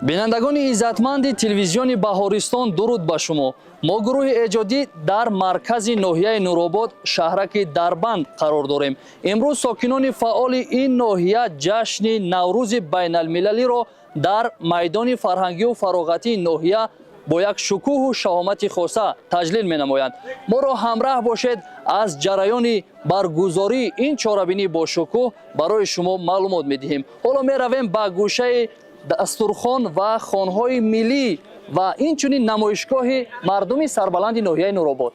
Бинандагони иззатманди телевизиони Баҳористон, дуруд ба шумо. Мо гурӯҳи эҷодӣ дар маркази ноҳияи Нуробод, шаҳраки Дарбанд қарор дорем. Имрӯз сокинони фаъоли ин ноҳия ҷашни Наврӯзи байналмилалиро дар майдони фарҳангию фароғатии ноҳия бо як шукӯҳу шаҳомати хоса таҷлил менамоянд. Моро ҳамраҳ бошед, аз ҷараёни баргузории ин чорабинӣ бо шукӯҳ барои шумо маълумот медиҳем. Ҳоло меравем ба гӯшаи дастурхон ва хонҳои миллӣ ва инчунин намоишгоҳи мардуми сарбаланди ноҳияи Нуробод.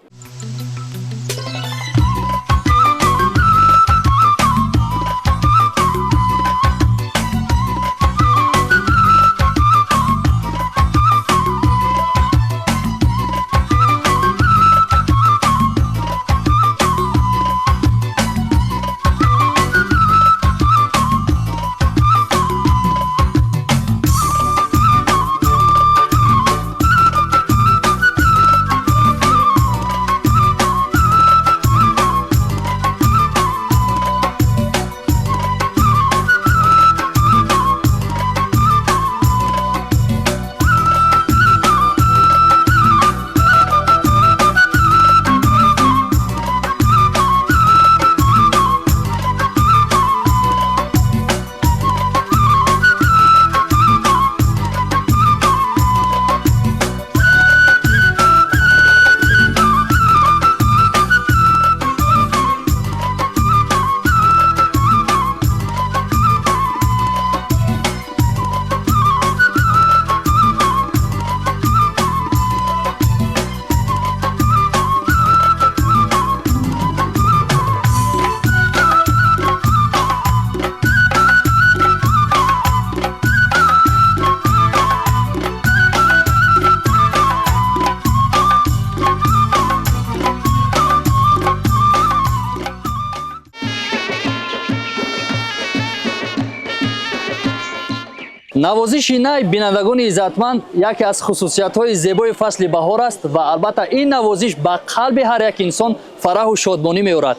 Навозиши най, бинандагони иззатманд, яке аз хусусиятҳои зебои фасли баҳор аст ва албатта ин навозиш ба қалби ҳар як инсон фараҳу шодмонӣ меорад.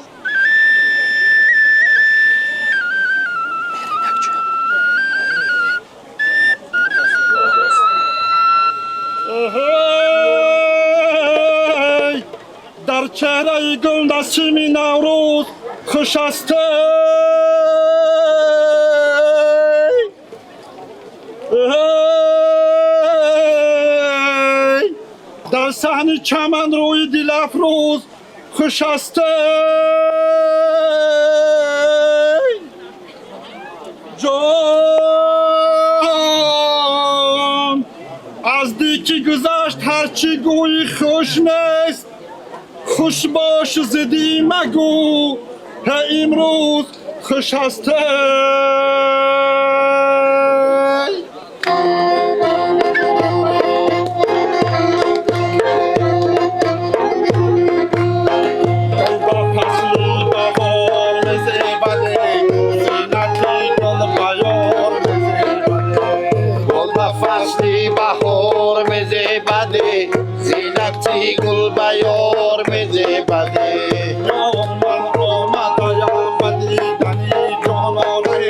Дар чеҳраи гул насими Наврӯз хуш аст. Дар саҳни чаман рӯи дилафрӯз хуш аст. Ҷон аз дикӣ гузашт, ҳарчи гӯйӣ хуш нест. Хуш бош, зиддӣ магӯ, ҳе имрӯз хуш аст. Гул ба ёр мезебаде, ёр ман омадаям ба дидани ҷононе.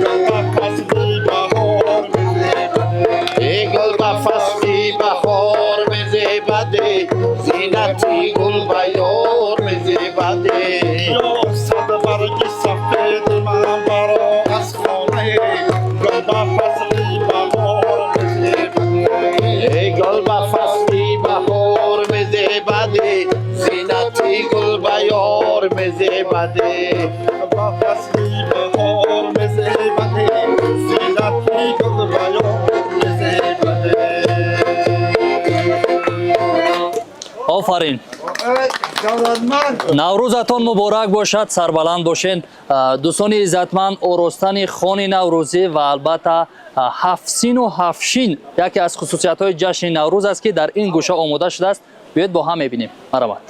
Гул ба фасли баҳор мезебаде, гул ба фасли баҳор мезебаде, зинати гул ба ёр мезебаде. Ёр сад барги сафеди ман баро аз хоне. Гул ба фасли баҳор мезебаде, гул ба фасли баҳор мезебаде, зинати гул ба ёр мезебаде. Ба фасли баҳор мезебаде, зинати гул ба ёр мезебаде. Офарин! Наврӯзатон муборак бошад, сарбаланд бошед. Дӯстони иззатманд, оростани хони наврӯзӣ ва албатта ҳафтсину ҳафтшин яке аз хусусиятҳои ҷашни Наврӯз аст, ки дар ин гӯша омода шудааст. Биёед бо ҳам мебинем. Марҳамат.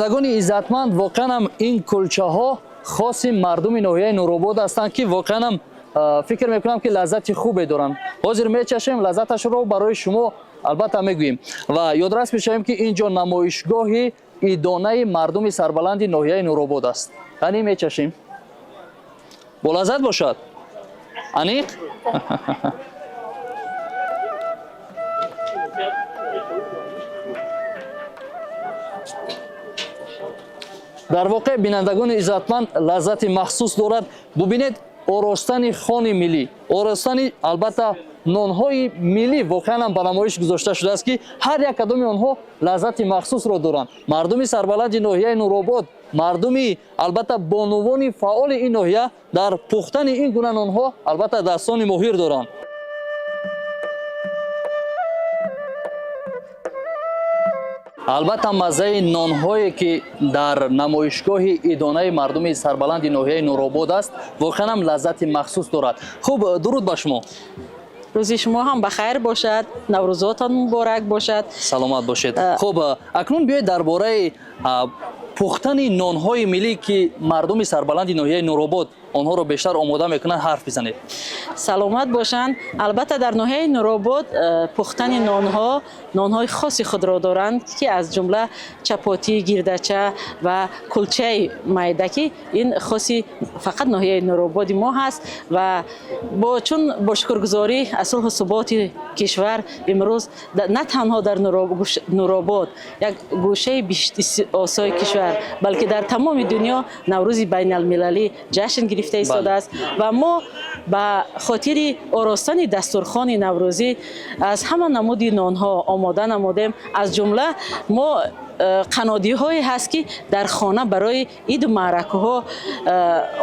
Бинандагони иззатманд, воқеан ҳам ин кулчаҳо хоси мардуми ноҳияи Нуробод ҳастанд, ки воқеан ҳам фикр мекунам, ки лаззати хубе доранд. Ҳозир мечашем, лаззаташро барои шумо албатта мегӯем ва ёдрас мешавем, ки ин ҷо намоишгоҳи идонаи мардуми сарбаланди ноҳияи Нуробод аст. Ани, мечашем, бо лаззат бошад, аниқ. Дар воқеъ, бинандагони иззатманд, лаззати махсус дорад. Бубинед, оростани хони миллӣ, оростани албатта нонҳои миллӣ воқеан ҳам ба намоиш гузошта шудааст, ки ҳар як кадоми онҳо лаззати махсусро доранд. Мардуми сарбаланди ноҳияи Нуробод, мардуми албатта бонувони фаъоли ин ноҳия дар пухтани ин гуна нонҳо албатта дастони моҳир доранд. Албатта, маззаи нонҳое, ки дар намоишгоҳи идонаи мардуми сарбаланди ноҳияи Нуробод аст, воқеан ҳам лаззати махсус дорад. Хуб, дуруд ба шумо. Рӯзи шумо ҳам ба хайр бошад, наврӯзотон муборак бошад. Саломат бошед. Хуб, акнун биёед дар бораи пухтани нонҳои миллӣ, ки мардуми сарбаланди ноҳияи Нуробод онҳоро бештар омода мекунанд, ҳарф бизанед. Саломат бошанд. Албатта, дар ноҳияи Нуробод пухтани нонҳо нонҳои хоси худро доранд, ки аз ҷумла чапотӣ, гирдача ва кулчаи майда, ки ин хоси фақат ноҳияи Нурободи мо ҳаст. Ва бо чун бо шукргузорӣ аз сулҳу суботи кишвар, имрӯз на танҳо дар Нуробод, як гӯшаи осои кишвар, балки дар тамоми дунё Наврӯзи байналмилалӣ ҷашн гирифта истодааст. Ва мо ба хотири оростани дастурхони наврӯзӣ аз ҳама намуди нонҳо омода намудем. Аз ҷумла мо қаннодиҳое ҳаст, ки дар хона барои иду маъракаҳо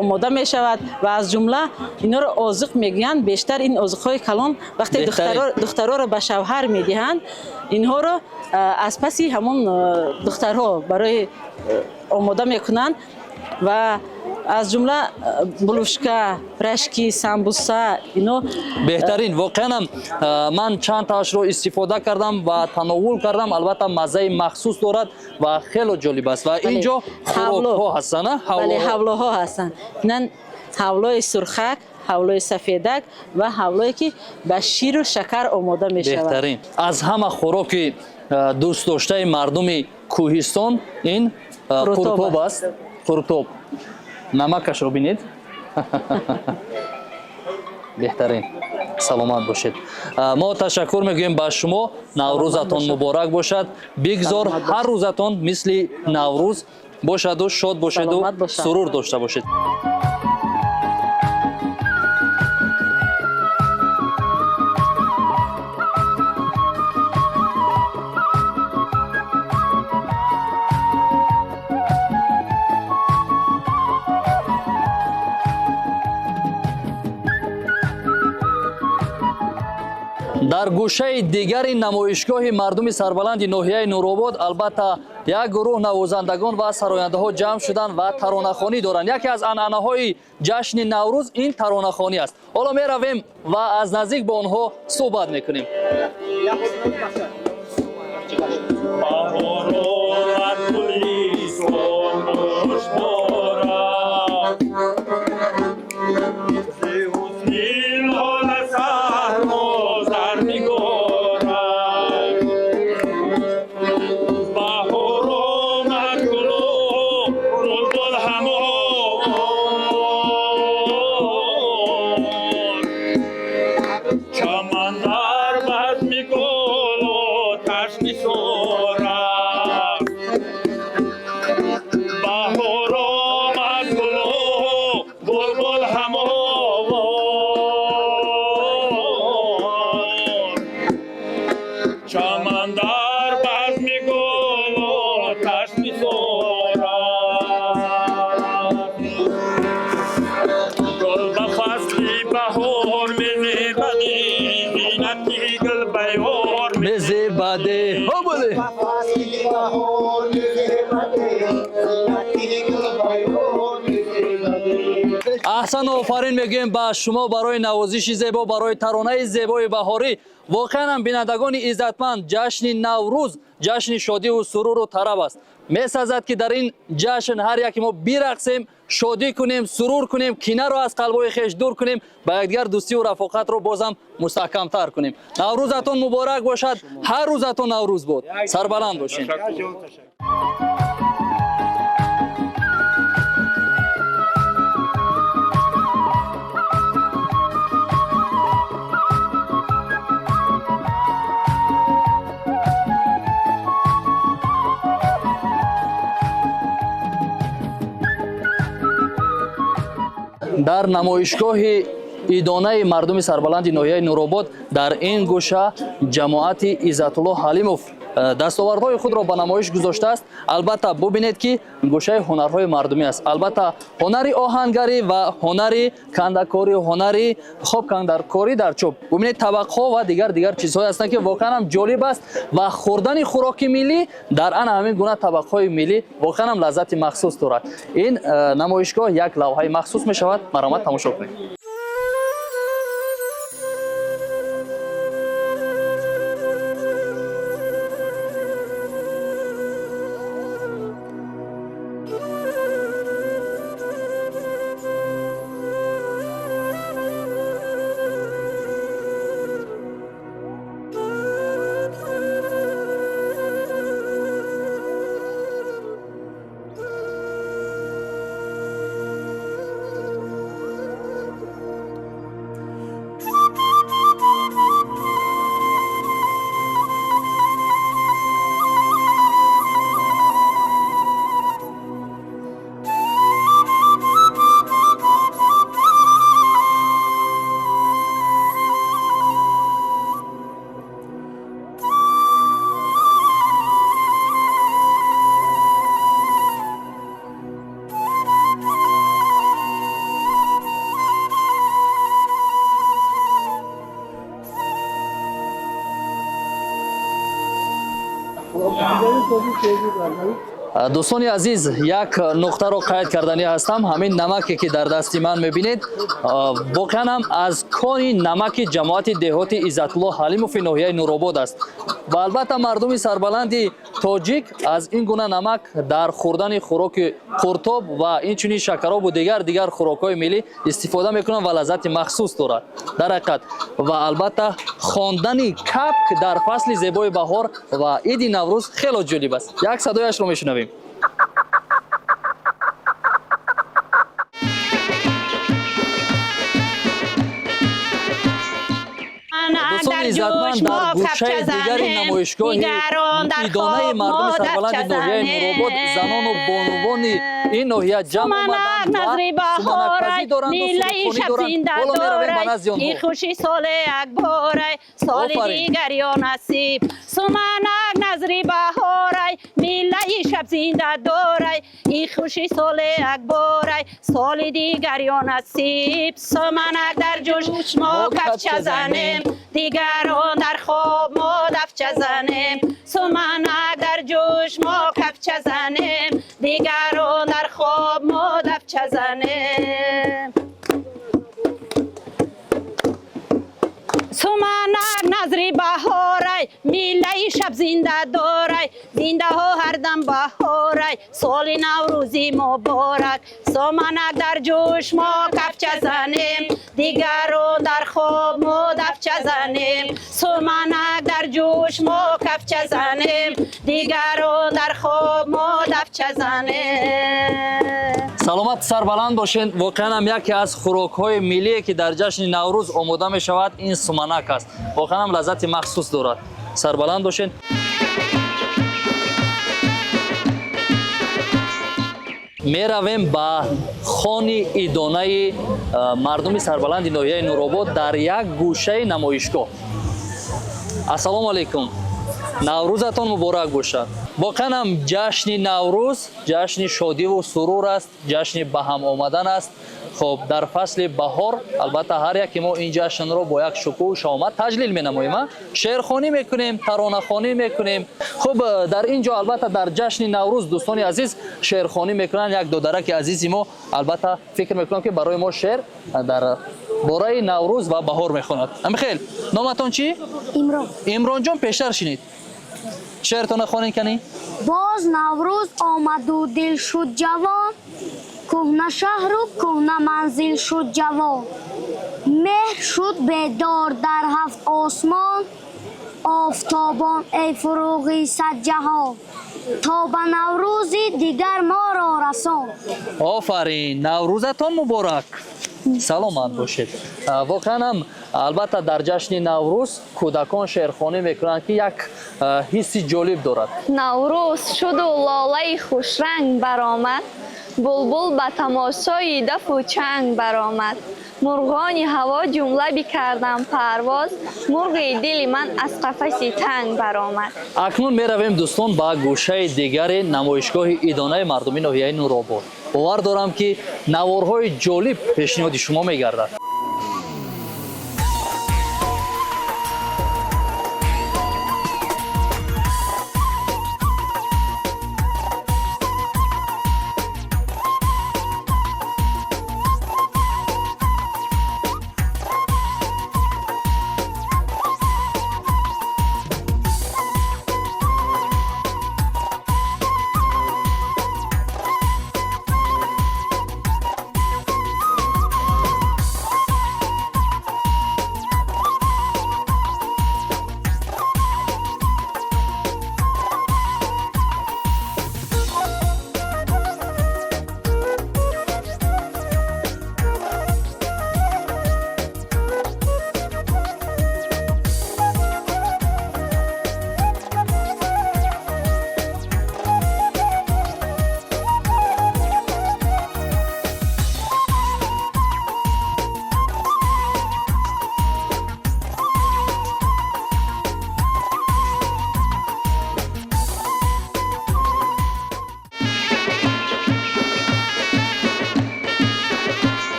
омода мешавад, ва аз ҷумла инҳоро озиқ мегӯянд. Бештар ин озиқҳои калон вақте духтароро ба шавҳар медиҳанд, инҳоро аз паси ҳамон духтарҳо барои омода мекунанд. Ва аз ҷумла булушка, рашки, самбуса, ино. Беҳтарин. Воқеанам ман чанд таашро истифода кардам ва тановул кардам. Албатта, маззаи махсус дорад ва хело ҷолиб аст. Ва ин ҷо хӯрокҳо ҳастанд. Бале, ҳавлоҳо ҳастанд. Инан ҳавлои сурхак, ҳавлои сафедак ва ҳавлое, ки ба ширу шакар омода мешавад. Беҳтарин. Аз ҳама хӯроки дӯстдоштаи мардуми кӯҳистон ин қуртоб аст. Қуртоб, намакашро бинед. Беҳтарин, саломат бошед. Мо ташаккур мегӯем ба шумо. Наврӯзатон муборак бошад. Бигзор ҳар рӯзатон мисли Наврӯз бошаду шод бошеду сурур дошта бошед. Дар гӯшаи дигари намоишгоҳи мардуми сарбаланди ноҳияи Нуробод албатта як гурӯҳ навозандагон ва сарояндаҳо ҷамъ шуданд ва таронахонӣ доранд. Яке аз анъанаҳои ҷашни Наврӯз ин таронахонӣ аст. Ҳоло меравем ва аз наздик бо онҳо суҳбат мекунем. Аҳсан, офарин мегӯем ба шумо барои навозиши зебо, барои таронаи зебои баҳорӣ. Воқеан ҳам, бинандагони иззатманд, ҷашни Наврӯз ҷашни шодиву суруру тараб аст. Месазад, ки дар ин ҷашн ҳар яке мо бирақсем, шодӣ кунем, сурур кунем, кинаро аз қалбҳои хеш дур кунем, ба якдигар дӯстиву рафоқатро бозам мустаҳкамтар кунем. Наврӯзатон муборак бошад, ҳар рӯзатон Наврӯз бод, сарбаланд бошед. Дар намоишгоҳи идонаи мардуми сарбаланди ноҳияи Нуробод дар ин гӯша ҷамоати Иззатулло Ҳалимов дастовардҳои худро ба намоиш гузоштааст. Албатта, бубинед, ки гӯшаи ҳунарҳои мардумӣ аст. Албатта, ҳунари оҳангарӣ ва ҳунари кандакорӣ, ҳунари хоб кандаркорӣ дар чӯб. Бубинед, табақҳо ва дигар дигар чизҳое ҳастанд, ки воқеан ҳам ҷолиб аст ва хӯрдани хӯроки миллӣ дар ана ҳамин гуна табақҳои миллӣ воқеан ҳам лаззати махсус дорад. Ин намоишгоҳ як лавҳаи махсус мешавад. Марҳамат, тамошо кунед. Дӯстони азиз, як нуқтаро қайд карданӣ ҳастам. Ҳамин намаке, ки дар дасти ман мебинед, воқеан ҳам аз кони намаки ҷамоати деҳоти Иззатулло Ҳалимови ноҳияи Нуробод аст. Ва албатта, мардуми сарбаланди тоҷик аз ин гуна намак дар хӯрдани хӯроки қуртоб ва инчунин шакаробу дигар дигар хӯрокҳои миллӣ истифода мекунанд ва лаззати махсус дорад дар ҳақиқат. Ва албатта, хондани капк дар фасли зебои баҳор ва иди Наврӯз хело ҷолиб аст. Як садояшро мешунавем. Дӯстони иззатманд, дар гӯшаи дигари намоишгоҳи идонаи мардуми сарбаланди ноҳияи Нуробод занону бонувони ин ноҳия ҷамъ омаданд ва суманакпазӣ доранду сурудхонӣ доранд. Ҳоло меравем ба назди онҳо. Хуши соле як борай, соли дигар ё насиб. Суманак назри баҳорай, миллаи шаб зинда дорай. И хуши соле як борай, соли дигар ё насиб. Суманак дар ҷӯш, мо кафча занем, дигарон дар хоб, мо дафча занем. Суманак дар ҷӯш, мо кафча занем, дигарон дар хоб, мо дафча занем. Суманак назри баҳорай, миллаи шаб зинда дорай. Зиндаҳо ҳардам баҳорай, соли Наврӯзи муборак. Суманак дар ҷӯш, мо кафча занем, дигарон дар хоб, мо дафча занем. Суманак дар ҷӯш, мо кафча занем, дигарон дар хоб, мо дафча занем. Саломат, сарбаланд бошед. Воқеан ҳам яке аз хӯрокҳои миллие, ки дар ҷашни Наврӯз омода мешавад, ин суманак аст. Воқеан ҳам лаззати махсус дорад. Сарбаланд бошед. Меравем ба хони идонаи мардуми сарбаланди ноҳияи Нуробод дар як гӯшаи намоишгоҳ. Ассалому алайкум, Наврӯзатон муборак бошад. Воқеан ҳам ҷашни Наврӯз ҷашни шодиву сурур аст, ҷашни ба ҳам омадан аст. Хоб, дар фасли баҳор албатта ҳар яке мо ин ҷашнро бо як шукӯҳу шаҳомат таҷлил менамоем, шеърхонӣ мекунем, таронахонӣ мекунем. Хуб, дар ин ҷо албатта дар ҷашни Наврӯз, дӯстони азиз, шеърхонӣ мекунанд. Як додараки азизи мо, албатта, фикр мекунам, ки барои мо шеър дар бораи Наврӯз ва баҳор мехонад. Амихел, номатон чӣ? Имрон. Имронҷон, пештар шинед. Шеъртона хонед кани. Боз Наврӯз омаду дил шуд ҷавон, кӯҳна шаҳру кӯҳна манзил шуд ҷавон, меҳр шуд бедор дар ҳафт осмон, офтобон эй фурӯғи сад ҷаҳон, то ба Наврӯзи дигар моро расон. Офарин, Наврӯзатон муборак, саломат бошед. Воқеан ҳам, албатта, дар ҷашни Наврӯз кӯдакон шеърхонӣ мекунанд, ки як ҳисси ҷолиб дорад. Наврӯз шуду лолаи хушранг баромад, булбул ба тамошои дафу чанг баромад, мурғони ҳаво ҷумла бикарданд парвоз, мурғи дили ман аз қафаси танг баромад. Акнун меравем, дӯстон, ба гӯшаи дигари намоишгоҳи идонаи мардуми ноҳияи Нуробод. Бовар дорам, ки наворҳои ҷолиб пешниҳоди шумо мегардад.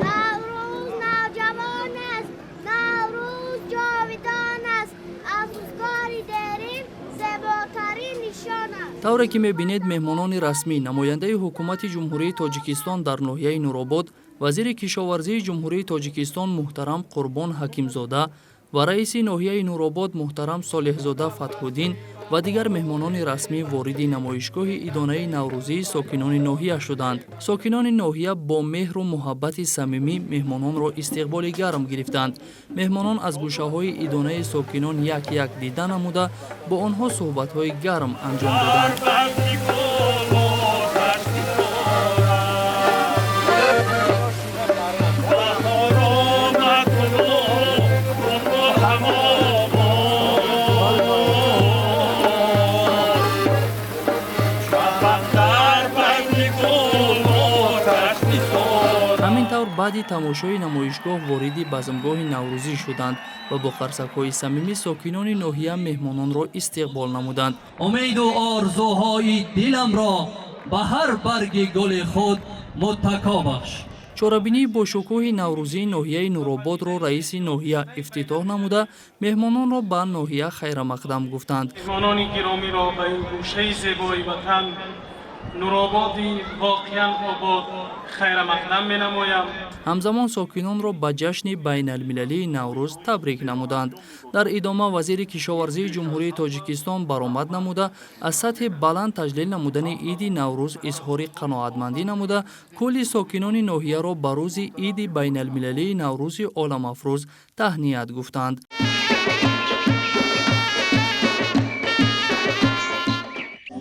Наврӯз навҷавон аст, Наврӯз ҷовидон аст, аз рӯзгори дерин зеботарин нишон аст. Тавре ки мебинед, меҳмонони расмӣ, намояндаи ҳукумати Ҷумҳурии Тоҷикистон дар ноҳияи Нуробод, вазири кишоварзии Ҷумҳурии Тоҷикистон муҳтарам Қурбон Ҳакимзода ва раиси ноҳияи Нуробод муҳтарам Солеҳзода Фатҳуддин ва дигар меҳмонони расмӣ вориди намоишгоҳи идонаи наврӯзии сокинони ноҳия шуданд. Сокинони ноҳия бо меҳру муҳаббати самимӣ меҳмононро истиқболи гарм гирифтанд. Меҳмонон аз гӯшаҳои идонаи сокинон як як дида намуда, бо онҳо суҳбатҳои гарм анҷом доданд. Базми гул оташ бисорад. Баҳор омад, гулу гулу ҳамовоз. Чаман дар базми гул оташ бисорад. Ҳамин тавр, баъди тамошои намоишгоҳ вориди базмгоҳи наврӯзӣ шуданд ва бо қарсакҳои самимӣ сокинони ноҳия меҳмононро истиқбол намуданд. Умеду орзуҳои диламро ба ҳар барги гули худ муттако бахш. Чорабинии бошукӯҳи наврӯзии ноҳияи Нурободро раиси ноҳия ифтитоҳ намуда, меҳмононро ба ноҳия хайрамақдам гуфтанд. Меҳмонони гиромиро ба ин гӯшаи зебои ватан, Нурободи воқеан обод, хайрамақдам менамоям. Ҳамзамон сокинонро ба ҷашни байналмилалии Наврӯз табрик намуданд. Дар идома вазири кишоварзии Ҷумҳурии Тоҷикистон баромад намуда, аз сатҳи баланд таҷлил намудани иди Наврӯз изҳори қаноатмандӣ намуда, кулли сокинони ноҳияро ба рӯзи иди байналмилалии Наврӯзи оламафрӯз таҳният гуфтанд.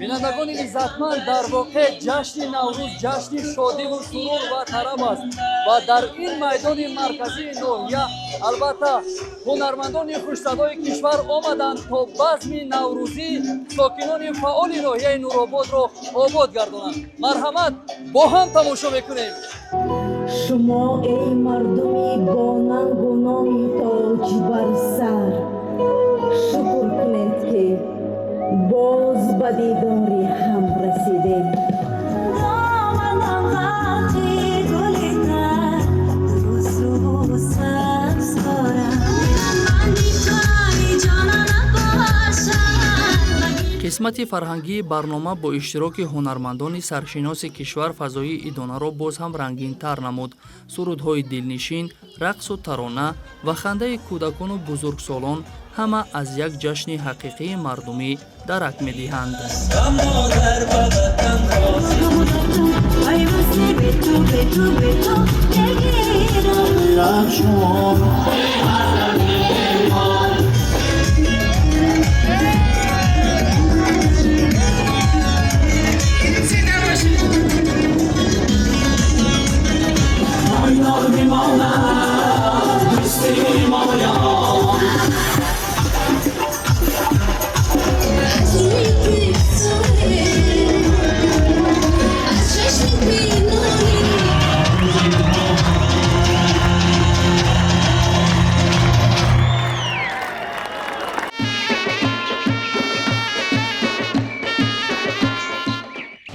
Бинандагони иззатманд, дар воқеъ ҷашни Наврӯз ҷашни шодиву сурур ва тараб аст ва дар ин майдони марказии ноҳия, албатта, ҳунармандони хушсадои кишвар омаданд, то базми наврӯзии сокинони фаъоли ноҳияи Нурободро обод гардонанд. Марҳамат, бо ҳам тамошо мекунем. Шумо, эй мардуми бо нангу номи тоҷ бар сар, шукр кунед, ки боз ба дидори ҳам расидем. Доманам ғарқи гули тар, рӯзу сабз дорам. Ман ҷонана бошад. Қисми Қисмати фарҳангии барнома бо иштироки ҳунармандони саршиноси кишвар фазои идонаро боз ҳам рангинтар намуд. Сурудҳои дилнишин, рақсу тарона ва хандаи кӯдакону бузургсолон ҳама аз як ҷашни ҳақиқии мардумӣ дарак медиҳанд.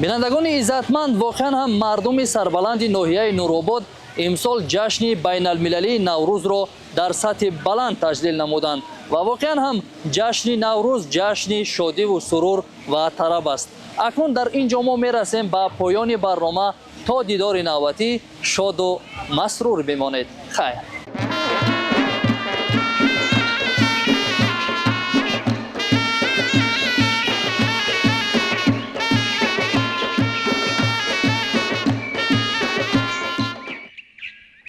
Бинандагони иззатманд, воқеан ҳам мардуми сарбаланди ноҳияи Нуробод имсол ҷашни байналмилалии Наврӯзро дар сатҳи баланд таҷлил намуданд ва воқеан ҳам ҷашни Наврӯз ҷашни шодиву сурур ва тараб аст. Акнун дар ин ҷо мо мерасем ба поёни барнома. То дидори навбатӣ шоду масрур бимонед. Хайр.